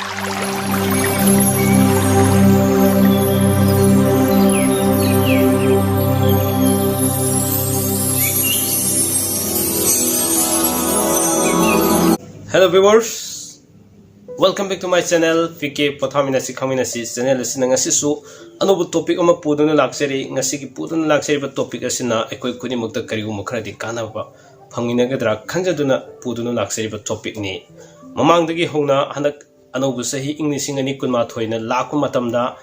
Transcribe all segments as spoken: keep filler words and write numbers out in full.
Hello viewers, welcome back to my channel, P K ꯄꯣꯊꯥꯃꯤꯟꯅꯁꯤ ꯈꯪꯃꯤꯟꯅꯁꯤ꯫ Channel ꯑꯁꯤꯅ ꯉꯁꯤꯁꯨ ꯑꯅꯧꯕ topic ꯑꯃ ꯄꯨꯗꯨꯅ ꯂꯥꯛꯆꯔꯤ꯫ ꯉꯁꯤꯒꯤ ꯄꯨꯗꯨꯅ ꯂꯥꯛꯆꯔꯤꯕ topic ꯑꯁꯤꯅ ꯑꯩꯈꯣꯏ ꯈꯨꯗꯤꯡꯃꯛꯇ ꯀꯔꯤꯒꯨꯝꯕ ꯈꯔꯗꯤ ꯀꯥꯟꯅꯕ ꯐꯪꯃꯤꯟꯅꯒꯗ꯭ꯔꯥ ꯈꯟꯖꯗꯨꯅ ꯄꯨꯗꯨꯅ ꯂꯥꯛꯆꯔꯤꯕ topicꯅꯤ꯫ ꯃꯃꯥꯡꯗꯒꯤ ꯍꯧꯅ ꯍꯟꯗꯛ ꯑꯅꯧꯕ ꯆꯍꯤ ꯏꯪ ꯂꯤꯁꯤꯡ ꯑꯅꯤ ꯀꯨꯟꯃꯥꯊꯣꯏꯅ ꯂꯥꯛꯄ ꯃꯇꯝꯗ,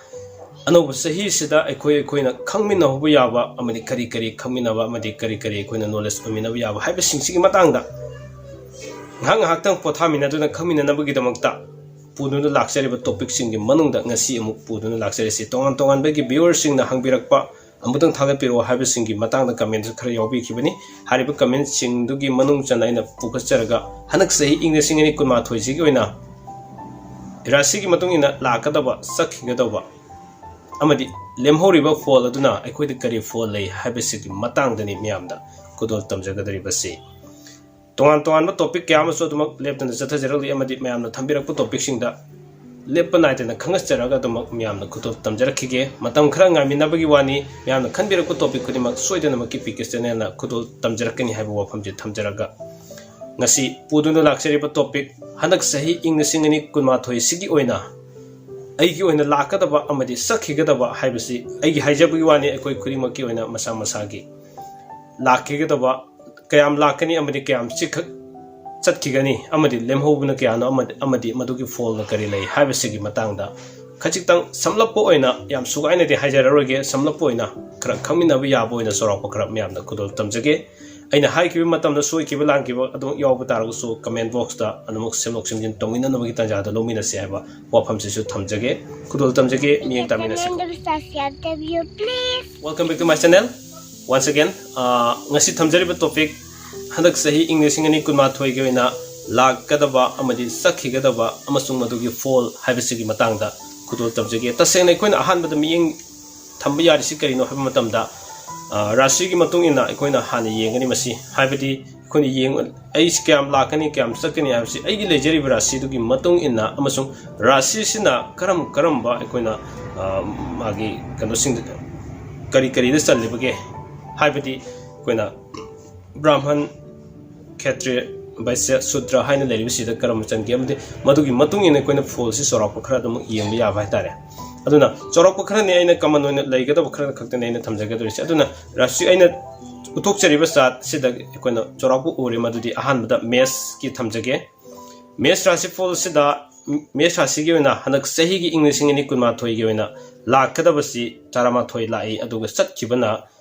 ꯑꯅꯧꯕ ꯆꯍꯤꯁꯤꯗ ꯑꯩꯈꯣꯏ ꯑꯩꯈꯣꯏꯅ ꯈꯪꯃꯤꯟꯅꯍꯧꯕ ꯌꯥꯕ ꯑꯃꯗꯤ ꯀꯔꯤ ꯀꯔꯤ ꯈꯪꯃꯤꯟꯅꯕ ꯑꯃꯗꯤ ꯀꯔꯤ ꯀꯔꯤ ꯑꯩꯈꯣꯏꯅ knowledge ꯑꯣꯏꯃꯤꯟꯅꯕ ꯌꯥꯕ ꯍꯥꯏꯕꯁꯤꯡꯁꯤꯒꯤ ꯃꯇꯥꯡꯗ ꯉꯥꯏꯍꯥꯛ ꯉꯥꯏꯍꯥꯛꯇꯪ ꯄꯣꯊꯥꯃꯤꯟꯅꯗꯨꯅ ꯈꯪꯃꯤꯟꯅꯅꯕꯒꯤꯗꯃꯛꯇ ꯄꯨꯗꯨꯅ ꯂꯥꯛꯆꯔꯤꯕ topicꯁꯤꯡꯒꯤ ꯃꯅꯨꯡꯗ ꯉꯁꯤ ꯑꯃꯨꯛ ꯄꯨꯗꯨꯅ ꯂꯥꯛꯆꯔꯤꯁꯤ꯫ ꯇꯣꯉꯥꯟ ꯇꯣꯉꯥꯟꯕꯒꯤ viewerꯁꯤꯡꯅ ꯍꯪꯕꯤꯔꯛꯄ ꯑꯃꯨꯛꯇꯪ ꯊꯥꯒꯠꯄꯤꯔꯛꯑꯣ ꯍꯥꯏꯕꯁꯤꯡꯒꯤ ꯃꯇꯥꯡꯗ comment ꯈꯔ ꯌꯥꯎꯕꯤꯈꯤꯕꯅꯤ꯫ ꯍꯥꯏꯔꯤꯕ commentꯁꯤꯡꯗꯨꯒꯤ ꯃꯅꯨꯡ ꯆꯟꯅ ꯑꯩꯅ ꯄꯨꯈꯠꯆꯔꯒ, ꯍꯟꯗꯛ ꯆꯍꯤ ꯏꯪ ꯂꯤꯁꯤꯡ ꯑꯅꯤ ꯀꯨꯟꯃꯥꯊꯣꯏꯁꯤꯒꯤ ꯑꯣꯏꯅ ꯔꯥꯁꯤꯒꯤ ꯃꯇꯨꯡ ꯏꯟꯅ ꯂꯥꯛꯀꯗꯕ, ꯆꯠꯈꯤꯒꯗꯧꯕ ꯑꯃꯗꯤ ꯂꯦꯝꯍꯧꯔꯤꯕ ꯐꯣꯜ ꯑꯗꯨꯅ ꯑꯩꯈꯣꯏꯗ ꯀꯔꯤ ꯐꯣꯜ ꯂꯩ ꯍꯥꯏꯕꯁꯤꯒꯤ ꯃꯇꯥꯡꯗꯅꯤ ꯃꯌꯥꯝꯗ ꯈꯨꯗꯣꯜ ꯇꯝꯖꯒꯗꯧꯔꯤꯕꯁꯤ꯫ ꯇꯣꯉꯥꯟ ꯇꯣꯉꯥꯟꯕ topic ꯀꯌꯥ ꯑꯃꯁꯨ ꯑꯗꯨꯃꯛ ꯂꯦꯞꯇꯅ ꯆꯠꯊꯖꯔꯛꯂꯤ ꯑꯃꯗꯤ ꯃꯌꯥꯝꯅ ꯊꯝꯕꯤꯔꯛꯄ topicꯁꯤꯡꯗ ꯂꯦꯞꯄ ꯅꯥꯏꯗꯅ ꯈꯪꯍꯠꯆꯔꯒ ꯑꯗꯨꯃꯛ ꯃꯌꯥꯝꯅ ꯈꯨꯗꯣꯜ ꯇꯝꯖꯔꯛꯈꯤꯒꯦ꯫ ꯃꯇꯝ ꯈꯔ ꯉꯥꯏꯃꯤꯟꯅꯕꯒꯤ ꯋꯥꯅꯤ, ꯃꯌꯥꯝꯅ ꯈꯟꯕꯤꯔꯛꯄ topic ꯈꯨꯗꯤꯡꯃꯛ ꯁꯣꯏꯗꯅꯃꯛꯀꯤ ꯄꯤ ꯀꯦ channelꯅ ꯈꯨꯗꯣꯜ ꯇꯝꯖꯔꯛꯀꯅꯤ ꯍꯥꯏꯕ ꯋꯥꯐꯝꯁꯤ ꯊꯝꯖꯔꯒ, ꯉꯁꯤ ꯄꯨꯗꯨꯅ ꯂꯥꯛꯆꯔꯤꯕ topic, ꯍꯟꯗꯛ ꯆꯍꯤ ꯏꯪ ꯂꯤꯁꯤꯡ ꯑꯅꯤ ꯀꯨꯟꯃꯥꯊꯣꯏꯁꯤꯒꯤ ꯑꯣꯏꯅ ꯑꯩꯒꯤ ꯑꯣꯏꯅ ꯂꯥꯛꯀꯗꯕ ꯑꯃꯗꯤ ꯆꯠꯈꯤꯒꯗꯕ ꯍꯥꯏꯕꯁꯤ ꯑꯩꯒꯤ ꯍꯥꯏꯖꯕꯒꯤ ꯋꯥꯅꯤ꯫ ꯑꯩꯈꯣꯏ ꯈꯨꯗꯤꯡꯃꯛꯀꯤ ꯑꯣꯏꯅ ꯃꯁꯥ ꯃꯁꯥꯒꯤ ꯂꯥꯛꯈꯤꯒꯗꯕ ꯀꯌꯥꯝ ꯂꯥꯛꯀꯅꯤ ꯑꯃꯗꯤ ꯀꯌꯥꯝ ꯆꯤꯛꯈ-, ꯆꯠꯈꯤꯒꯅꯤ ꯑꯃꯗꯤ ꯂꯦꯝꯍꯧꯕꯅ ꯀꯌꯥꯅꯣ ꯑꯃꯗꯤ, ꯑꯃꯗꯤ ꯃꯗꯨꯒꯤ ꯐꯣꯜꯅ ꯀꯔꯤ ꯂꯩ ꯍꯥꯏꯕꯁꯤꯒꯤ ꯃꯇꯥꯡꯗ ꯈꯖꯤꯛꯇꯪ ꯁꯝꯂꯞꯄ ꯑꯣꯏꯅ, ꯌꯥꯝ ꯁꯨꯒꯥꯏꯅꯗꯤ ꯍꯥꯏꯖꯔꯔꯣꯏꯒꯦ, ꯁꯝꯂꯞꯄ ꯑꯣꯏꯅ ꯈꯔ ꯈꯪꯃꯤꯟꯅꯕ ꯌꯥꯕ ꯑꯣꯏꯅ ꯆꯥꯎꯔꯥꯛꯄ ꯈꯔ ꯃꯌꯥꯝꯗ ꯈꯨꯗꯣꯜ ꯇꯝꯖꯒꯦ꯫ ꯑꯩꯅ ꯍꯥꯏꯈꯤꯕ ꯃꯇꯝꯗ ꯁꯣꯏꯈꯤꯕ ꯂꯥꯟꯈꯤꯕ ꯑꯗꯨꯃꯛ ꯌꯥꯎꯕ ꯇꯥꯔꯒꯁꯨ comment boxꯇ ꯑꯗꯨꯃꯛ ꯁꯦꯝꯗꯣꯛ ꯁꯦꯝꯖꯤꯟ ꯇꯧꯃꯤꯟꯅꯅꯕꯒꯤ ꯇꯥꯟꯖꯥꯗ ꯂꯧꯃꯤꯟꯅꯁꯤ ꯍꯥꯏꯕ ꯋꯥꯐꯝꯁꯤꯁꯨ ꯊꯝꯖꯒꯦ꯫ ꯈꯨꯗꯣꯜ ꯇꯝꯖꯒꯦ, ꯃꯤꯠꯌꯦꯡ ꯇꯥꯃꯤꯟꯅꯁꯤ꯫ Welcome back to my channel. Once again, ꯑꯥ, ꯉꯁꯤ ꯊꯝꯖꯔꯤꯕ topic, ꯍꯟꯗꯛ ꯆꯍꯤ ꯏꯪ ꯂꯤꯁꯤꯡ ꯑꯅꯤ ꯀꯨꯟꯃꯥꯊꯣꯏꯒꯤ ꯑꯣꯏꯅ ꯂꯥꯛꯀꯗꯕ ꯑꯃꯗꯤ ꯆꯠꯈꯤꯒꯗꯕ ꯑꯃꯁꯨꯡ ꯃꯗꯨꯒꯤ ꯐꯣꯜ ꯍꯥꯏꯕꯁꯤꯒꯤ ꯃꯇꯥꯡꯗ ꯈꯨꯗꯣꯜ ꯇꯝꯖꯒꯦ꯫ ꯇꯁꯦꯡꯅ ꯑꯩꯈꯣꯏꯅ ꯑꯍꯥꯟꯕꯗ ꯃꯤꯠꯌꯦꯡ ꯊꯝꯕ ꯌꯥꯔꯤꯁꯤ ꯀꯔꯤꯅꯣ ꯍꯥꯏꯕ ꯃꯇꯝꯗ, ꯑ, ꯔꯥꯁꯤꯒꯤ ꯃꯇꯨꯡ ꯏꯟꯅ ꯑꯩꯈꯣꯏꯅ ꯍꯥꯟꯅ ꯌꯦꯡꯒꯅꯤ꯫ ꯃꯁꯤ ꯍꯥꯏꯕꯗꯤ ꯑꯩꯈꯣꯏꯅ ꯌꯦꯡ ꯑꯩꯁꯤ ꯀꯌꯥꯝ ꯂꯥꯛꯀꯅꯤ, ꯀꯌꯥꯝ ꯆꯠꯀꯅꯤ ꯍꯥꯏꯕꯁꯤ ꯑꯩꯒꯤ ꯂꯩꯖꯔꯤꯕ ꯔꯥꯁꯤꯗꯨꯒꯤ ꯃꯇꯨꯡ ꯏꯟꯅ, ꯑꯃꯁꯨꯡ ꯔꯥꯁꯤꯁꯤꯅ ꯀꯔꯝ ꯀꯔꯝꯕ ꯑꯩꯈꯣꯏꯅ, ꯑ, ꯃꯥꯒꯤ ꯀꯩꯅꯣꯁꯤꯡꯗ ꯀꯔꯤ ꯀꯔꯤꯗ ꯆꯜꯂꯤꯕꯒꯦ ꯍꯥꯏꯕꯗꯤ ꯑꯩꯈꯣꯏꯅ ꯕ꯭ꯔꯥꯍꯃꯟ, ꯈꯦꯇ꯭ꯔꯤꯌ, ꯚꯩꯁ꯭ꯌ, ꯁꯨꯗ꯭ꯔ ꯍꯥꯏꯅ ꯂꯩꯔꯤꯕꯁꯤꯗ ꯀꯔꯝꯕ ꯆꯟꯒꯦ ꯑꯃꯗꯤ ꯃꯗꯨꯒꯤ ꯃꯇꯨꯡ ꯏꯟꯅ ꯑꯩꯈꯣꯏꯅ ꯐꯣꯜꯁꯤ ꯆꯥꯎꯔꯥꯛꯄ ꯈꯔ ꯑꯗꯨꯃꯛ ꯌꯦꯡꯕ ꯌꯥꯕ ꯍꯥꯏꯇꯥꯔꯦ꯫ ꯑꯗꯨꯅ ꯆꯥꯎꯔꯥꯛꯄ ꯈꯔꯅꯤ, ꯑꯩꯅ ꯀꯃꯟ ꯑꯣꯏꯅ ꯂꯩꯒꯗꯕ ꯈꯔ ꯈꯛꯇꯅꯤ ꯑꯩꯅ ꯊꯝꯖꯒꯗꯧꯔꯤꯁꯦ꯫ ꯑꯗꯨꯅ ꯔꯥꯁꯤ ꯑꯩꯅ ꯎꯠꯊꯣꯛꯆꯔꯤꯕ ꯆꯥꯔꯠꯁꯤꯗ ꯑꯩꯈꯣꯏꯅ ꯆꯥꯎꯔꯥꯛꯄ ꯎꯔꯦ꯫ ꯃꯗꯨꯗꯤ ꯑꯍꯥꯟꯕꯗ ꯃꯦꯁꯀꯤ ꯊꯝꯖꯒꯦ꯫ ꯃꯦꯁ ꯔꯥꯁꯤꯐꯣꯜꯁꯤꯗ, ꯃꯦꯁ ꯔꯥꯁꯤꯒꯤ ꯑꯣꯏꯅ ꯍꯟꯗꯛ ꯆꯍꯤꯒꯤ ꯏꯪ ꯂꯤꯁꯤꯡ ꯑꯅꯤ ꯀꯨꯟꯃꯥꯊꯣꯏꯒꯤ ꯑꯣꯏꯅ ꯂꯥꯛꯀꯗꯕꯁꯤ ꯇꯔꯥꯃꯥꯊꯣꯏ ꯂꯥꯛꯏ, ꯑꯗꯨꯒ ꯆꯠꯈꯤꯕꯅ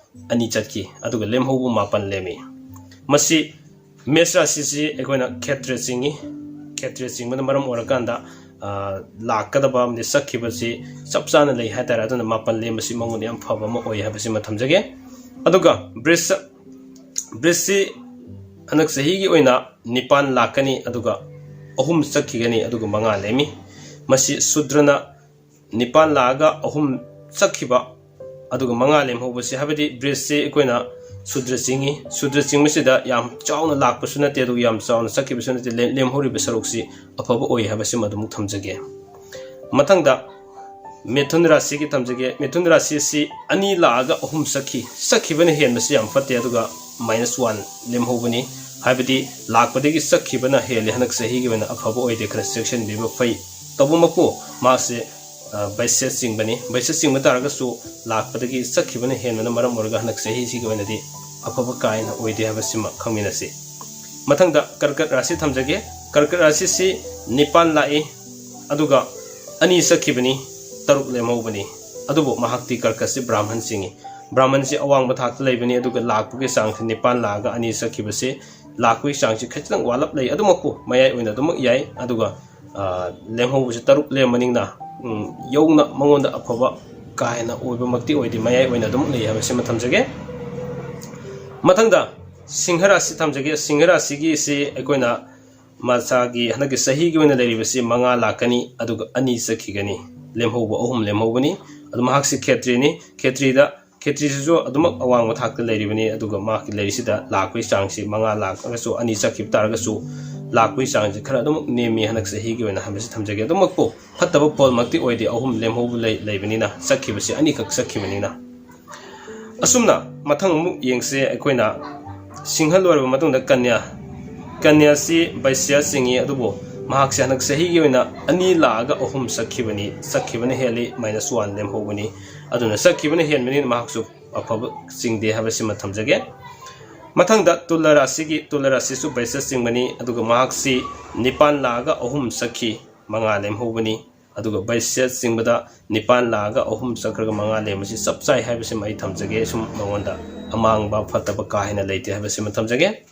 ꯑꯅꯤ ꯆꯠꯈꯤ, ꯑꯗꯨꯒ ꯂꯦꯝꯍꯧꯕ ꯃꯥꯄꯟ ꯂꯦꯝꯃꯤ꯫ ꯃꯁꯤ ꯃꯦꯁ ꯔꯥꯁꯤꯁꯤ ꯑꯩꯈꯣꯏꯅ ꯈꯦꯇ꯭ꯔ ꯆꯤꯡꯉꯤ꯫ ꯈꯦꯇ꯭ꯔ ꯆꯤꯡꯕꯅ ꯃꯔꯝ ꯑꯣꯏꯔꯀꯥꯟꯗ, ꯑ, ꯂꯥꯛꯀꯗꯕ ꯑꯃꯗꯤ ꯆꯠꯈꯤꯕꯁꯤ ꯆꯞ ꯆꯥꯅ ꯂꯩ ꯍꯥꯏꯇꯥꯔꯦ꯫ ꯑꯗꯨꯅ ꯃꯥꯄꯟ ꯂꯦꯝꯕꯁꯤ ꯃꯉꯣꯟꯗ ꯌꯥꯝ ꯐꯕ ꯑꯃ ꯑꯣꯏ ꯍꯥꯏꯕꯁꯤꯃ ꯊꯝꯖꯒꯦ꯫ ꯑꯗꯨꯒ ꯕ꯭ꯔꯤꯖ, ꯕ꯭ꯔꯤꯖꯁꯤ ꯍꯟꯗꯛ ꯆꯍꯤꯒꯤ ꯑꯣꯏꯅ ꯅꯤꯄꯥꯟ ꯂꯥꯛꯀꯅꯤ, ꯑꯗꯨꯒ ꯑꯍꯨꯝ ꯆꯠꯈꯤꯒꯅꯤ, ꯑꯗꯨꯒ ꯃꯉꯥ ꯂꯦꯝꯃꯤ꯫ ꯃꯁꯤ ꯁꯨꯗ꯭ꯔꯅ ꯅꯤꯄꯥꯟ ꯂꯥꯛꯑꯒ ꯑꯍꯨꯝ ꯆꯠꯈꯤꯕ, ꯑꯗꯨꯒ ꯃꯉꯥ ꯂꯦꯝꯍꯧꯕꯁꯤ, ꯍꯥꯏꯕꯗꯤ ꯕ꯭ꯔꯤꯖꯁꯤ ꯑꯩꯈꯣꯏꯅ ꯁꯨꯗ꯭ꯔ ꯆꯤꯡꯉꯤ꯫ ꯁꯨꯗ꯭ꯔ ꯆꯤꯡꯕꯁꯤꯗ ꯌꯥꯝ ꯆꯥꯎꯅ ꯂꯥꯛꯄꯁꯨ ꯅꯠꯇꯦ, ꯑꯗꯨꯒ ꯌꯥꯝ ꯆꯥꯎꯅ ꯆꯠꯈꯤꯕꯁꯨ ꯅꯠꯇꯦ꯫ ꯂꯦꯝ-, ꯂꯦꯝꯍꯧꯔꯤꯕ ꯁꯔꯨꯛꯁꯤ ꯑꯐꯕ ꯑꯣꯏ ꯍꯥꯏꯕꯁꯤꯃ ꯑꯗꯨꯃꯛ ꯊꯝꯖꯒꯦ꯫ ꯃꯊꯪꯗ ꯃꯤꯊꯨꯟ ꯔꯥꯁꯤꯒꯤ ꯊꯝꯖꯒꯦ꯫ ꯃꯤꯊꯨꯟ ꯔꯥꯁꯤꯁꯤ ꯑꯅꯤ ꯂꯥꯛꯑꯒ ꯑꯍꯨꯝ ꯆꯠꯈꯤ꯫ ꯆꯠꯈꯤꯕꯅ ꯍꯦꯟꯕꯁꯤ ꯌꯥꯝ ꯐꯠꯇꯦ, ꯑꯗꯨꯒ ꯃꯥꯏꯅꯁ ꯋꯥꯟ ꯂꯦꯝꯍꯧꯕꯅꯤ꯫ ꯍꯥꯏꯕꯗꯤ ꯂꯥꯛꯄꯗꯒꯤ ꯆꯠꯈꯤꯕꯅ ꯍꯦꯜꯂꯤ꯫ ꯍꯟꯗꯛ ꯆꯍꯤꯒꯤ ꯑꯣꯏꯅ ꯑꯐꯕ ꯑꯣꯏꯗꯦ, ꯈꯔ ꯆꯦꯛꯁꯤꯟꯕꯤꯕ ꯐꯩ꯫ ꯇꯧꯕꯃꯛꯄꯨ ꯃꯥꯁꯦ, ꯑ, ꯚꯩꯁ꯭ꯌ ꯆꯤꯡꯕꯅꯤ꯫ ꯚꯩꯁ꯭ꯌ ꯆꯤꯡꯕ ꯇꯥꯔꯒꯁꯨ ꯂꯥꯛꯄꯗꯒꯤ ꯆꯠꯈꯤꯕꯅ ꯍꯦꯟꯕꯅ ꯃꯔꯝ ꯑꯣꯏꯔꯒ ꯍꯟꯗꯛ ꯆꯍꯤꯁꯤꯒꯤ ꯑꯣꯏꯅꯗꯤ ꯑꯐꯕ ꯀꯥ ꯍꯦꯟꯅ ꯑꯣꯏꯗꯦ ꯍꯥꯏꯕꯁꯤꯃ ꯈꯪꯃꯤꯟꯅꯁꯤ꯫ ꯃꯊꯪꯗ ꯀꯔꯀꯠ ꯔꯥꯁꯤ ꯊꯝꯖꯒꯦ꯫ ꯀꯔꯀꯠ ꯔꯥꯁꯤꯁꯤ ꯅꯤꯄꯥꯟ ꯂꯥꯛꯏ, ꯑꯗꯨꯒ ꯑꯅꯤ ꯆꯠꯈꯤꯕꯅꯤ, ꯇꯔꯨꯛ ꯂꯦꯝꯍꯧꯕꯅꯤ꯫ ꯑꯗꯨꯕꯨ ꯃꯍꯥꯛꯇꯤ ꯀꯔꯀꯠꯁꯤ ꯕ꯭ꯔꯥꯍꯃꯟ ꯆꯤꯡꯏ꯫ ꯕ꯭ꯔꯥꯍꯃꯟꯁꯤ ꯑꯋꯥꯡꯕ ꯊꯥꯛꯇ ꯂꯩꯕꯅꯤ, ꯑꯗꯨꯒ ꯂꯥꯛꯄꯒꯤ ꯆꯥꯡꯁꯤ ꯅꯤꯄꯥꯟ ꯂꯥꯛꯑꯒ ꯑꯅꯤ ꯆꯠꯈꯤꯕꯁꯤ, ꯂꯥꯛꯄꯒꯤ ꯆꯥꯡꯁꯤ ꯈꯤꯇꯪ ꯋꯥꯠꯂꯞ ꯂꯩ꯫ ꯑꯗꯨꯃꯛꯄꯨ ꯃꯌꯥꯏ ꯑꯣꯏꯅ ꯑꯗꯨꯃꯛ ꯌꯥꯏ, ꯑꯗꯨꯒ, ꯑ, ꯂꯦꯝꯍꯧꯕꯁꯤ ꯇꯔꯨꯛ ꯂꯦꯝꯕꯅꯤꯅ, ꯎꯝ, ꯌꯧꯅ ꯃꯉꯣꯟꯗ ꯑꯐꯕ ꯀꯥ ꯍꯦꯟꯅ ꯑꯣꯏꯕꯃꯛꯇꯤ ꯑꯣꯏꯗꯦ, ꯃꯌꯥꯏ ꯑꯣꯏꯅ ꯑꯗꯨꯝ ꯂꯩ ꯍꯥꯏꯕꯁꯤꯃ ꯊꯝꯖꯒꯦ꯫ ꯃꯊꯪꯗ ꯁꯤꯡꯍ ꯔꯥꯁꯤ ꯊꯝꯖꯒꯦ꯫ ꯁꯤꯡꯍ ꯔꯥꯁꯤꯒꯤꯁꯤ ꯑꯩꯈꯣꯏꯅ ꯃꯁꯥꯒꯤ ꯍꯟꯗꯛꯀꯤ ꯆꯍꯤꯒꯤ ꯑꯣꯏꯅ ꯂꯩꯔꯤꯕꯁꯤ ꯃꯉꯥ ꯂꯥꯛꯀꯅꯤ, ꯑꯗꯨꯒ ꯑꯅꯤ ꯆꯠꯈꯤꯒꯅꯤ, ꯂꯦꯝꯍꯧꯕ ꯑꯍꯨꯝ ꯂꯦꯝꯍꯧꯕꯅꯤ꯫ ꯑꯗꯨ ꯃꯍꯥꯛꯁꯤ ꯈꯦꯇ꯭ꯔꯤꯅꯤ꯫ ꯈꯦꯇ꯭ꯔꯤꯗ ꯈꯦꯇ꯭ꯔꯤꯁꯤꯁꯨ ꯑꯗꯨꯃꯛ ꯑꯋꯥꯡꯕ ꯊꯥꯛꯇ ꯂꯩꯔꯤꯕꯅꯤ꯫ ꯑꯗꯨꯒ ꯃꯍꯥꯛꯀꯤ ꯂꯩꯔꯤꯁꯤꯗ ꯂꯥꯛꯄꯒꯤ ꯆꯥꯡꯁꯤ ꯃꯉꯥ ꯂꯥꯛꯑꯒꯁꯨ, ꯑꯅꯤ ꯆꯠꯈꯤꯕ ꯇꯥꯔꯒꯁꯨ ꯂꯥꯛꯄꯒꯤ ꯆꯥꯡꯁꯤ ꯈꯔ ꯑꯗꯨꯃꯛ ꯅꯦꯝꯃꯤ ꯍꯟꯗꯛ ꯆꯍꯤꯒꯤ ꯑꯣꯏꯅ ꯍꯥꯏꯕꯁꯤ ꯊꯝꯖꯒꯦ꯫ ꯑꯗꯨꯃꯛꯄꯨ ꯐꯠꯇꯕ ꯐꯣꯜꯃꯛꯇꯤ ꯑꯣꯏꯗꯦ, ꯑꯍꯨꯝ ꯂꯦꯝꯍꯧꯕ ꯂꯩ ꯂꯩꯕꯅꯤꯅ, ꯆꯠꯈꯤꯕꯁꯤ ꯑꯅꯤꯈꯛ ꯆꯠꯈꯤꯕꯅꯤꯅ꯫ ꯑꯁꯨꯝꯅ ꯃꯊꯪ ꯑꯃꯨꯛ ꯌꯦꯡꯁꯦ ꯑꯩꯈꯣꯏꯅ꯫ ꯁꯤꯡꯍ ꯂꯣꯏꯔꯕ ꯃꯇꯨꯡꯗ ꯀꯟꯌꯥ, ꯀꯟꯌꯥꯁꯤ ꯕꯩꯁ꯭ꯌ ꯆꯤꯡꯏ, ꯑꯗꯨꯕꯨ ꯃꯍꯥꯛꯁꯦ ꯍꯟꯗꯛ ꯆꯍꯤꯒꯤ ꯑꯣꯏꯅ ꯑꯅꯤ ꯂꯥꯛꯑꯒ ꯑꯍꯨꯝ ꯆꯠꯈꯤꯕꯅꯤ꯫ ꯆꯠꯈꯤꯕꯅ ꯍꯦꯜꯂꯤ, ꯃꯥꯏꯅꯁ ꯋꯥꯟ ꯂꯦꯝꯍꯧꯕꯅꯤ꯫ ꯑꯗꯨꯅ ꯆꯠꯈꯤꯕꯅ ꯍꯦꯟꯕꯅꯤꯅ ꯃꯍꯥꯛꯁꯨ ꯑꯐꯕ ꯆꯤꯡꯗꯦ ꯍꯥꯏꯕꯁꯤꯃ ꯊꯝꯖꯒꯦ꯫ ꯃꯊꯪꯗ ꯇꯨꯂ ꯔꯥꯁꯤꯒꯤ, ꯇꯨꯂ ꯔꯥꯁꯤꯁꯨ ꯕꯩꯁ꯭ꯌ ꯆꯤꯡꯕꯅꯤ, ꯑꯗꯨꯒ ꯃꯍꯥꯛꯁꯤ ꯅꯤꯄꯥꯟ ꯂꯥꯛꯑꯒ ꯑꯍꯨꯝ ꯆꯠꯈꯤ, ꯃꯉꯥ ꯂꯦꯝꯍꯧꯕꯅꯤ꯫ ꯑꯗꯨꯒ ꯕꯩꯁ꯭ꯌ ꯆꯤꯡꯕꯗ ꯅꯤꯄꯥꯟ ꯂꯥꯛꯑꯒ ꯑꯍꯨꯝ ꯆꯠꯈ꯭ꯔꯒ ꯃꯉꯥ ꯂꯦꯝꯕꯁꯤ ꯆꯞ ꯆꯥꯏ ꯍꯥꯏꯕꯁꯤꯃ ꯑꯩ ꯊꯝꯖꯒꯦ꯫ ꯁꯨꯝ ꯃꯉꯣꯟꯗ ꯑꯃꯥꯡꯕ ꯐꯠꯇꯕ ꯀꯥ ꯍꯦꯟꯅ ꯂꯩꯇꯦ ꯍꯥꯏꯕꯁꯤꯃ ꯊꯝꯖꯒꯦ꯫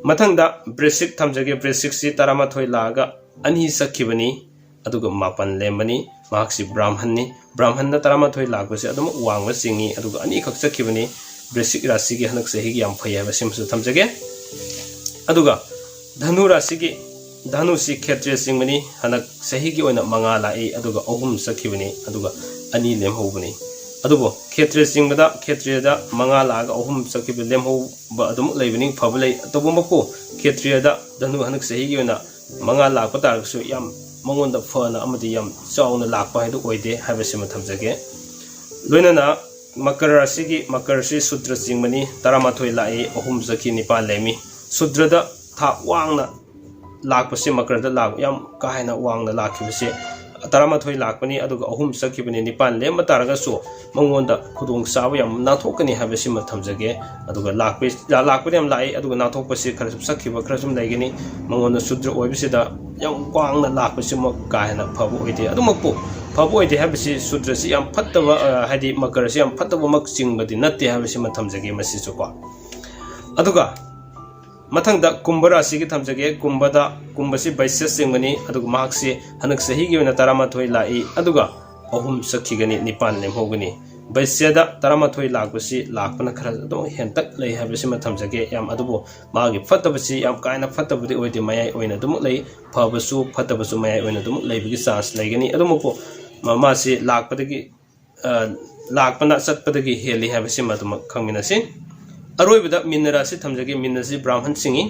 ꯃꯊꯪꯗ ꯕ꯭ꯔꯤꯁꯤꯛ ꯊꯝꯖꯒꯦ꯫ ꯕ꯭ꯔꯤꯁꯤꯛꯁꯤ ꯇꯔꯥꯃꯥꯊꯣꯏ ꯂꯥꯛꯑꯒ ꯑꯅꯤ ꯆꯠꯈꯤꯕꯅꯤ, ꯑꯗꯨꯒ ꯃꯥꯄꯟ ꯂꯦꯝꯕꯅꯤ꯫ ꯃꯍꯥꯛꯁꯤ ꯕ꯭ꯔꯥꯍꯃꯟꯅꯤ꯫ ꯕ꯭ꯔꯥꯍꯃꯟꯗ ꯇꯔꯥꯃꯥꯊꯣꯏ ꯂꯥꯛꯄꯁꯤ ꯑꯗꯨꯃꯛ ꯋꯥꯡꯕ ꯆꯤꯡꯏ, ꯑꯗꯨꯒ ꯑꯅꯤꯈꯛ ꯆꯠꯈꯤꯕꯅꯤ꯫ ꯕ꯭ꯔꯤꯁꯤꯛ ꯔꯥꯁꯤꯒꯤ ꯍꯟꯗꯛ ꯆꯍꯤꯒꯤ ꯌꯥꯝ ꯐꯩ ꯍꯥꯏꯕꯁꯤꯃꯁꯨ ꯊꯝꯖꯒꯦ꯫ ꯑꯗꯨꯒ ꯙꯅꯨ ꯔꯥꯁꯤꯒꯤ, ꯙꯅꯨꯁꯤ ꯈꯦꯇ꯭ꯔꯤꯌ ꯆꯤꯡꯕꯅꯤ꯫ ꯍꯟꯗꯛ ꯆꯍꯤꯒꯤ ꯑꯣꯏꯅ ꯃꯉꯥ ꯂꯥꯛꯏ, ꯑꯗꯨꯒ ꯑꯍꯨꯝ ꯆꯠꯈꯤꯕꯅꯤ, ꯑꯗꯨꯒ ꯑꯅꯤ ꯂꯦꯝꯍꯧꯕꯅꯤ꯫ ꯑꯗꯨꯕꯨ ꯈꯦꯇ꯭ꯔꯤꯌ ꯆꯤꯡꯕꯗ ꯈꯦꯇ꯭ꯔꯤꯌꯗ ꯃꯉꯥ ꯂꯥꯛꯑꯒ ꯑꯍꯨꯝ ꯆꯠꯈꯤꯕ ꯂꯦꯝꯍꯧꯕ ꯑꯗꯨꯃꯛ ꯂꯩꯕꯅꯤ, ꯐꯕ ꯂꯩ꯫ ꯇꯧꯕꯃꯛꯄꯨ ꯈꯦꯇ꯭ꯔꯤꯌꯗ ꯙꯅꯨ ꯍꯟꯗꯛ ꯆꯍꯤꯒꯤ ꯑꯣꯏꯅ ꯃꯉꯥ ꯂꯥꯛꯄ ꯇꯥꯔꯒꯁꯨ ꯌꯥꯝ ꯃꯉꯣꯟꯗ ꯐꯅ ꯑꯃꯗꯤ ꯌꯥꯝ ꯆꯥꯎꯅ ꯂꯥꯛꯄ ꯍꯥꯏꯗꯨ ꯑꯣꯏꯗꯦ ꯍꯥꯏꯕꯁꯤꯃ ꯊꯝꯖꯒꯦ꯫ ꯂꯣꯏꯅꯅ ꯃꯀꯔ ꯔꯥꯁꯤꯒꯤ, ꯃꯀꯔꯁꯤ ꯁꯨꯗ꯭ꯔ ꯆꯤꯡꯕꯅꯤ, ꯇꯔꯥꯃꯥꯊꯣꯏ ꯂꯥꯛꯏ, ꯑꯍꯨꯝ ꯆꯠꯈꯤ, ꯅꯤꯄꯥꯟ ꯂꯦꯝꯃꯤ꯫ ꯁꯨꯗ꯭ꯔꯗ ꯊꯥꯛ ꯋꯥꯡꯅ ꯂꯥꯛꯄꯁꯤ, ꯃꯀꯔꯗ ꯂꯥꯛ-, ꯌꯥꯝ ꯀꯥ ꯍꯦꯟꯅ ꯋꯥꯡꯅ ꯂꯥꯛꯈꯤꯕꯁꯤ ꯇꯔꯥꯃꯥꯊꯣꯏ ꯂꯥꯛꯄꯅꯤ, ꯑꯗꯨꯒ ꯑꯍꯨꯝ ꯆꯠꯈꯤꯕꯅꯤ, ꯅꯤꯄꯥꯟ ꯂꯦꯝꯕ ꯇꯥꯔꯒꯁꯨ ꯃꯉꯣꯟꯗ ꯈꯨꯗꯣꯡꯆꯥꯕ ꯌꯥꯝ ꯅꯥꯟꯊꯣꯛꯀꯅꯤ ꯍꯥꯏꯕꯁꯤꯃ ꯊꯝꯖꯒꯦ꯫ ꯑꯗꯨꯒ ꯂꯥꯛꯄ-, ꯂꯥꯛꯄꯗꯤ ꯌꯥꯝ ꯂꯥꯛꯏ, ꯑꯗꯨꯒ ꯅꯥꯟꯊꯣꯛꯄꯁꯤ ꯈꯔ ꯁꯨꯝ ꯆꯠꯈꯤꯕ ꯈꯔ ꯁꯨꯝ ꯂꯩꯒꯅꯤ꯫ ꯃꯉꯣꯟꯗ ꯁꯨꯗ꯭ꯔ ꯑꯣꯏꯕꯁꯤꯗ ꯌꯥꯝ ꯋꯥꯡꯅ ꯂꯥꯛꯄꯁꯤꯃꯛ ꯀꯥ ꯍꯦꯟꯅ ꯐꯕ ꯑꯣꯏꯗꯦ꯫ ꯑꯗꯨꯃꯛꯄꯨ ꯐꯕ ꯑꯣꯏꯗꯦ ꯍꯥꯏꯕꯁꯤ ꯁꯨꯗ꯭ꯔꯁꯤ ꯌꯥꯝ ꯐꯠꯇꯕ, ꯑ, ꯍꯥꯏꯗꯤ ꯃꯀꯔꯁꯤ ꯌꯥꯝ ꯐꯠꯇꯕꯃꯛ ꯆꯤꯡꯕꯗꯤ ꯅꯠꯇꯦ ꯍꯥꯏꯕꯁꯤꯃ ꯊꯝꯖꯒꯦ ꯃꯁꯤꯁꯨ ꯀꯣ꯫ ꯑꯗꯨꯒ ꯃꯊꯪꯗ ꯀꯨꯝꯚ ꯔꯥꯁꯤꯒꯤ ꯊꯝꯖꯒꯦ꯫ ꯀꯨꯝꯚꯗ, ꯀꯨꯝꯚꯁꯤ ꯕꯩꯁ꯭ꯌ ꯆꯤꯡꯕꯅꯤ, ꯑꯗꯨꯒ ꯃꯍꯥꯛꯁꯤ ꯍꯟꯗꯛ ꯆꯍꯤꯒꯤ ꯑꯣꯏꯅ ꯇꯔꯥꯃꯥꯊꯣꯏ ꯂꯥꯛꯏ, ꯑꯗꯨꯒ ꯑꯍꯨꯝ ꯆꯠꯈꯤꯒꯅꯤ, ꯅꯤꯄꯥꯟ ꯂꯦꯝꯍꯧꯒꯅꯤ꯫ ꯕꯩꯁ꯭ꯌꯗ ꯇꯔꯥꯃꯥꯊꯣꯏ ꯂꯥꯛꯄꯁꯤ ꯂꯥꯛꯄꯅ ꯈꯔ ꯑꯗꯨꯝ ꯍꯦꯟꯇꯛ ꯂꯩ ꯍꯥꯏꯕꯁꯤꯃ ꯊꯝꯖꯒꯦ꯫ ꯌꯥꯝ, ꯑꯗꯨꯕꯨ ꯃꯥꯒꯤ ꯐꯠꯇꯕꯁꯤ ꯌꯥꯝ ꯀꯥ ꯍꯦꯟꯅ ꯐꯠꯇꯕꯗꯤ ꯑꯣꯏꯗꯦ, ꯃꯌꯥꯏ ꯑꯣꯏꯅ ꯑꯗꯨꯃꯛ ꯂꯩ꯫ ꯐꯕꯁꯨ ꯐꯠꯇꯕꯁꯨ ꯃꯌꯥꯏ ꯑꯣꯏꯅ ꯑꯗꯨꯃꯛ ꯂꯩꯕꯒꯤ ꯆꯥꯟꯁ ꯂꯩꯒꯅꯤ꯫ ꯑꯗꯨꯃꯛꯄꯨ ꯃ-, ꯃꯥꯁꯤ ꯂꯥꯛꯄꯗꯒꯤ, ꯑ, ꯂꯥꯛꯄꯅ ꯆꯠꯄꯗꯒꯤ ꯍꯦꯜꯂꯤ ꯍꯥꯏꯕꯁꯤꯃ ꯑꯗꯨꯃꯛ ꯈꯪꯃꯤꯟꯅꯁꯤ꯫ ꯑꯔꯣꯏꯕꯗ ꯃꯤꯟꯅ ꯔꯥꯁꯤ ꯊꯝꯖꯒꯦ꯫ ꯃꯤꯟꯅꯁꯤ ꯕ꯭ꯔꯥꯍꯃꯟ ꯆꯤꯡꯏ꯫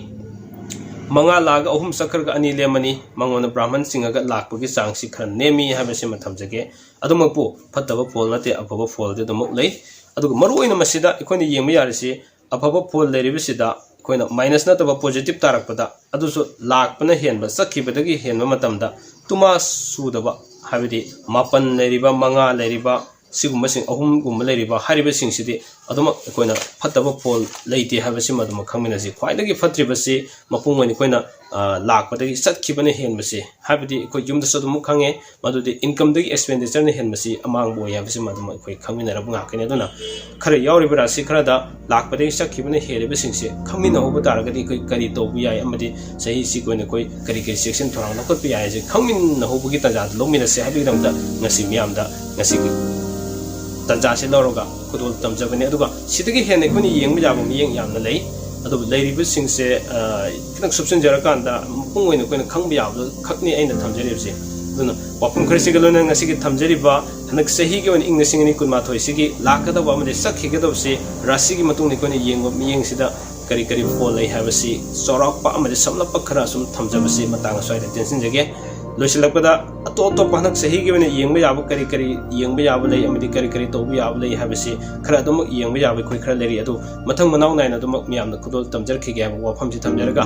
ꯃꯉꯥ ꯂꯥꯛꯑꯒ ꯑꯍꯨꯝ ꯆꯠꯈ꯭ꯔꯒ ꯑꯅꯤ ꯂꯦꯝꯃꯅꯤ꯫ ꯃꯉꯣꯟꯗ ꯕ꯭ꯔꯥꯍꯃꯟ ꯆꯤꯡꯉꯒ ꯂꯥꯛꯄꯒꯤ ꯆꯥꯡꯁꯤ ꯈꯔ ꯅꯦꯝꯃꯤ ꯍꯥꯏꯕꯁꯤꯃ ꯊꯝꯖꯒꯦ꯫ ꯑꯗꯨꯃꯛꯄꯨ ꯐꯠꯇꯕ ꯐꯣꯜ ꯅꯠꯇꯦ, ꯑꯐꯕ ꯐꯣꯜꯗꯤ ꯑꯗꯨꯃꯛ ꯂꯩ꯫ ꯑꯗꯨꯒ ꯃꯔꯨꯑꯣꯏꯅ ꯃꯁꯤꯗ ꯑꯩꯈꯣꯏꯅ ꯌꯦꯡꯕ ꯌꯥꯔꯤꯁꯤ, ꯑꯐꯕ ꯐꯣꯜ ꯂꯩꯔꯤꯕꯁꯤꯗ ꯑꯩꯈꯣꯏꯅ ꯃꯥꯏꯅꯁ ꯅꯠꯇꯕ ꯄꯣꯖꯤꯇꯤꯚ ꯇꯥꯔꯛꯄꯗ, ꯑꯗꯨꯁꯨ ꯂꯥꯛꯄꯅ ꯍꯦꯟꯕ, ꯆꯠꯈꯤꯕꯗꯒꯤ ꯍꯦꯟꯕ ꯃꯇꯝꯗ ꯇꯨꯃꯥ ꯁꯨꯗꯕ, ꯍꯥꯏꯕꯗꯤ ꯃꯥꯄꯟ ꯂꯩꯔꯤꯕ, ꯃꯉꯥ ꯂꯩꯔꯤꯕ, ꯁꯤꯒꯨꯝꯕꯁꯤꯡ ꯑꯍꯨꯝꯒꯨꯝꯕ ꯂꯩꯔꯤꯕ ꯍꯥꯏꯔꯤꯕꯁꯤꯡꯁꯤꯗꯤ ꯑꯗꯨꯃꯛ ꯑꯩꯈꯣꯏꯅ ꯐꯠꯇꯕ ꯐꯣꯜ ꯂꯩꯇꯦ ꯍꯥꯏꯕꯁꯤꯃ ꯑꯗꯨꯃꯛ ꯈꯪꯃꯤꯟꯅꯁꯤ꯫ ꯈ꯭ꯋꯥꯏꯗꯒꯤ ꯐꯠꯇ꯭ꯔꯤꯕꯁꯤ ꯃꯄꯨꯡ ꯑꯣꯏꯅ ꯑꯩꯈꯣꯏꯅ, ꯑ, ꯂꯥꯛꯄꯗꯒꯤ ꯆꯠꯈꯤꯕꯅ ꯍꯦꯟꯕꯁꯤ, ꯍꯥꯏꯕꯗꯤ ꯑꯩꯈꯣꯏ ꯌꯨꯝꯗꯁꯨ ꯑꯗꯨꯃꯛ ꯈꯪꯉꯦ, ꯃꯗꯨꯗꯤ ꯏꯟꯀꯝꯗꯒꯤ ꯑꯦꯛꯁꯄꯦꯟꯗꯤꯆꯔꯅ ꯍꯦꯟꯕꯁꯤ ꯑꯃꯥꯡꯕ ꯑꯣꯏ ꯍꯥꯏꯕꯁꯤꯃ ꯑꯗꯨꯝ ꯑꯩꯈꯣꯏ ꯈꯪꯃꯤꯟꯅꯔꯕ ꯉꯥꯛꯇꯅꯤ꯫ ꯑꯗꯨꯅ ꯈꯔ ꯌꯥꯎꯔꯤꯕ ꯔꯥꯁꯤ ꯈꯔꯗ ꯂꯥꯛꯄꯗꯒꯤ ꯆꯠꯈꯤꯕꯅ ꯍꯦꯜꯂꯤꯕꯁꯤꯡꯁꯦ ꯈꯪꯃꯤꯟꯅꯍꯧꯕ ꯇꯥꯔꯒꯗꯤ ꯑꯩꯈꯣꯏ ꯀꯔꯤ ꯇꯧꯕ ꯌꯥꯏ ꯑꯃꯗꯤ ꯆꯍꯤꯁꯤꯒꯤ ꯑꯣꯏꯅ ꯑꯩꯈꯣꯏ ꯀꯔꯤ ꯀꯔꯤ ꯆꯦꯛꯁꯤꯟ ꯊꯧꯔꯥꯡ ꯂꯧꯈꯠꯄ ꯌꯥꯏ ꯍꯥꯏꯁꯦ ꯈꯪꯃꯤꯟꯅꯍꯧꯕꯒꯤ ꯇꯥꯟꯖꯥꯗꯨ ꯂꯧꯃꯤꯟꯅꯁꯦ ꯍꯥꯏꯕꯒꯤꯗꯃꯛꯇ ꯉꯁꯤ ꯃꯤꯌꯥꯝꯗ ꯉꯁꯤꯒꯤ ꯇꯥꯟꯖꯥꯁꯤ ꯂꯧꯔꯒ ꯈꯨꯗꯣꯜ ꯇꯝꯖꯕꯅꯤ꯫ ꯑꯗꯨꯒ ꯁꯤꯗꯒꯤ ꯍꯦꯟꯅ ꯑꯩꯈꯣꯏꯅ ꯌꯦꯡꯕ ꯌꯥꯕ ꯃꯤꯠꯌꯦꯡ ꯌꯥꯝꯅ ꯂꯩ꯫ ꯑꯗꯨꯕꯨ ꯂꯩꯔꯤꯕꯁꯤꯡꯁꯦ, ꯑ, ꯈꯤꯇꯪ ꯁꯨꯞꯆꯤꯟꯖꯔꯀꯥꯟꯗ ꯃꯄꯨꯡ ꯑꯣꯏꯅ ꯑꯩꯈꯣꯏꯅ ꯈꯪꯕ ꯌꯥꯕꯗꯨ ꯈꯛꯅꯤ ꯑꯩꯅ ꯊꯝꯖꯔꯤꯕꯁꯦ꯫ ꯑꯗꯨꯅ ꯋꯥꯐꯝ ꯈꯔꯁꯤꯒ ꯂꯣꯏꯅꯅ ꯉꯁꯤꯒꯤ ꯊꯝꯖꯔꯤꯕ ꯍꯟꯗꯛ ꯆꯍꯤꯒꯤ ꯑꯣꯏꯅ ꯏꯪ ꯂꯤꯁꯤꯡ ꯑꯅꯤ ꯀꯨꯟꯃꯥꯊꯣꯏꯁꯤꯒꯤ ꯂꯥꯛꯀꯗꯕ ꯑꯃꯗꯤ ꯆꯠꯈꯤꯒꯗꯕꯁꯤ ꯔꯥꯁꯤꯒꯤ ꯃꯇꯨꯡꯗ ꯑꯩꯈꯣꯏꯅ ꯌꯦꯡꯕ ꯃꯤꯠꯌꯦꯡꯁꯤꯗ ꯀꯔꯤ ꯀꯔꯤ ꯐꯣꯜ ꯂꯩ ꯍꯥꯏꯕꯁꯤ ꯆꯥꯎꯔꯥꯛꯄ ꯑꯃꯗꯤ ꯁꯝꯂꯞꯄ ꯈꯔ ꯁꯨꯝ ꯊꯝꯖꯕꯁꯤ ꯃꯇꯥꯡ ꯑꯁ꯭ꯋꯥꯏꯗ ꯇꯦꯟꯁꯤꯟꯖꯒꯦ꯫ ꯂꯣꯏꯁꯤꯜꯂꯛꯄꯗ ꯑꯇꯣꯞ ꯑꯇꯣꯞꯄ ꯍꯟꯗꯛ ꯆꯍꯤꯒꯤ ꯑꯣꯏꯅ ꯌꯦꯡꯕ ꯌꯥꯕ ꯀꯔꯤ ꯀꯔꯤ ꯌꯦꯡꯕ ꯌꯥꯕ ꯂꯩ ꯑꯃꯗꯤ ꯀꯔꯤ ꯀꯔꯤ ꯇꯧꯕ ꯌꯥꯕ ꯂꯩ ꯍꯥꯏꯕꯁꯤ ꯈꯔ ꯑꯗꯨꯃꯛ ꯌꯦꯡꯕ ꯌꯥꯕ ꯑꯩꯈꯣꯏ ꯈꯔ ꯂꯩꯔꯤ꯫ ꯑꯗꯨ ꯃꯊꯪ ꯃꯅꯥꯎ ꯅꯥꯏꯅ ꯑꯗꯨꯃꯛ ꯃꯌꯥꯝꯗ ꯈꯨꯗꯣꯜ ꯇꯝꯖꯔꯛꯈꯤꯒꯦ ꯍꯥꯏꯕ ꯋꯥꯐꯝꯁꯤ ꯊꯝꯖꯔꯒ,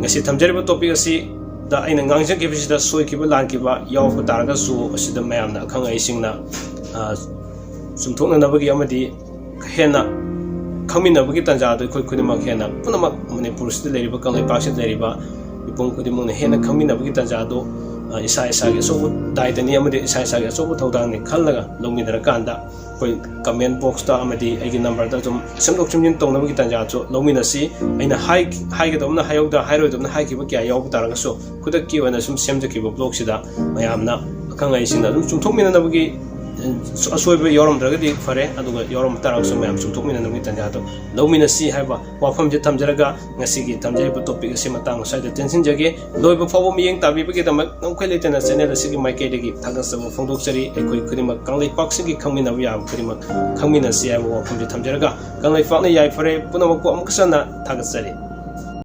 ꯉꯁꯤ ꯊꯝꯖꯔꯤꯕ ꯇꯣꯄꯤꯛ ꯑꯁꯤꯗ ꯑꯩꯅ ꯉꯥꯡꯖꯈꯤꯕꯁꯤꯗ ꯁꯣꯏꯈꯤꯕ ꯂꯥꯟꯈꯤꯕ ꯌꯥꯎꯔꯛꯄ ꯇꯥꯔꯒꯁꯨ, ꯑꯁꯤꯗ ꯃꯌꯥꯝꯅ ꯑꯈꯪ ꯑꯍꯩꯁꯤꯡꯅ, ꯑ, ꯆꯨꯝꯊꯣꯛꯅꯅꯕꯒꯤ ꯑꯃꯗꯤ ꯍꯦꯟꯅ ꯈꯪꯃꯤꯟꯅꯕꯒꯤ ꯇꯥꯟꯖꯥꯗꯨ ꯑꯩꯈꯣꯏ ꯈꯨꯗꯤꯡꯃꯛ ꯍꯦꯟꯅ ꯄꯨꯝꯅꯃꯛ ꯃꯅꯤꯄꯨꯔꯁꯤꯗ ꯂꯩꯔꯤꯕ, ꯀꯪꯂꯩꯄꯥꯛꯁꯤꯗ ꯂꯩꯔꯤꯕ ꯃꯤꯄꯨꯝ ꯈꯨꯗꯤꯡꯃꯛꯅ ꯍꯦꯟꯅ ꯈꯪꯃꯤꯟꯅꯕꯒꯤ ꯇꯥꯟꯖꯥꯗꯨ, ꯑ, ꯏꯁꯥ ꯏꯁꯥꯒꯤ ꯑꯆꯧꯕ ꯗꯥꯏꯇꯅꯤ ꯑꯃꯗꯤ ꯏꯁꯥ ꯏꯁꯥꯒꯤ ꯑꯆꯧꯕ ꯊꯧꯗꯥꯡꯅꯤ ꯈꯜꯂꯒ ꯂꯧꯃꯤꯟꯅꯔꯀꯥꯟꯗ ꯑꯩꯈꯣꯏ ꯀꯃꯦꯟ ꯕꯣꯛꯁꯇ ꯑꯃꯗꯤ ꯑꯩꯒꯤ ꯅꯝꯕꯔꯗ ꯑꯗꯨꯝ ꯁꯦꯝꯗꯣꯛ ꯁꯦꯝꯖꯤꯟ ꯇꯧꯅꯕꯒꯤ ꯇꯥꯟꯖꯥꯁꯨ ꯂꯧꯃꯤꯟꯅꯁꯤ꯫ ꯑꯩꯅ ꯍꯥꯏ-, ꯍꯥꯏꯒꯗꯧꯕꯅ ꯍꯥꯏꯍꯧꯗ, ꯍꯥꯏꯔꯣꯏꯗꯕꯅ ꯍꯥꯏꯈꯤꯕ ꯀꯌꯥ ꯌꯥꯎꯕ ꯇꯥꯔꯒꯁꯨ ꯈꯨꯗꯛꯀꯤ ꯑꯣꯏꯅ ꯁꯨꯝ ꯁꯦꯝꯖꯈꯤꯕ ꯕ꯭ꯂꯣꯛꯁꯤꯗ ꯃꯌꯥꯝꯅ ꯑꯈꯪ ꯑꯍꯩꯁꯤꯡꯅ ꯑꯗꯨꯝ ꯆꯨꯝꯊꯣꯛꯃꯤꯟꯅꯅꯕꯒꯤ ꯑꯁꯣꯏꯕ ꯌꯥꯎꯔꯝꯗ꯭ꯔꯒꯗꯤ ꯐꯔꯦ, ꯑꯗꯨꯒ ꯌꯥꯎꯔꯝꯕ ꯇꯥꯔꯒꯁꯨ ꯃꯌꯥꯝ ꯆꯨꯝꯊꯣꯛꯃꯤꯟꯅꯅꯕꯒꯤ ꯇꯥꯟꯖꯥꯗꯣ ꯂꯧꯃꯤꯟꯅꯁꯤ ꯍꯥꯏꯕ ꯋꯥꯐꯝꯁꯦ ꯊꯝꯖꯔꯒ, ꯉꯁꯤꯒꯤ ꯊꯝꯖꯔꯤꯕ topic ꯑꯁꯤ ꯃꯇꯥꯡ ꯑꯁ꯭ꯋꯥꯏꯗ ꯇꯦꯟꯁꯤꯟꯖꯒꯦ꯫ ꯂꯣꯏꯕ ꯐꯥꯎꯕ ꯃꯤꯠꯌꯦꯡ ꯇꯥꯕꯤꯕꯒꯤꯗꯃꯛ ꯉꯝꯈꯩ ꯂꯩꯇꯅ channel ꯑꯁꯤꯒꯤ ꯃꯥꯏꯀꯩꯗꯒꯤ ꯊꯥꯒꯠꯆꯕ ꯐꯣꯡꯗꯣꯛꯆꯔꯤ꯫ ꯑꯩꯈꯣꯏ ꯈꯨꯗꯤꯡꯃꯛ ꯀꯪꯂꯩꯄꯥꯛꯁꯤꯒꯤ ꯈꯪꯃꯤꯟꯅꯕ ꯌꯥꯕ ꯈꯨꯗꯤꯡꯃꯛ ꯈꯪꯃꯤꯟꯅꯁꯤ ꯍꯥꯏꯕ ꯋꯥꯐꯝꯁꯦ ꯊꯝꯖꯔꯒ, ꯀꯪꯂꯩꯄꯥꯛꯅ ꯌꯥꯏꯐꯔꯦ꯫ ꯄꯨꯝꯅꯃꯛꯄꯨ ꯑꯃꯨꯛꯀ ꯍꯟꯅ ꯊꯥꯒꯠꯆꯔꯤ꯫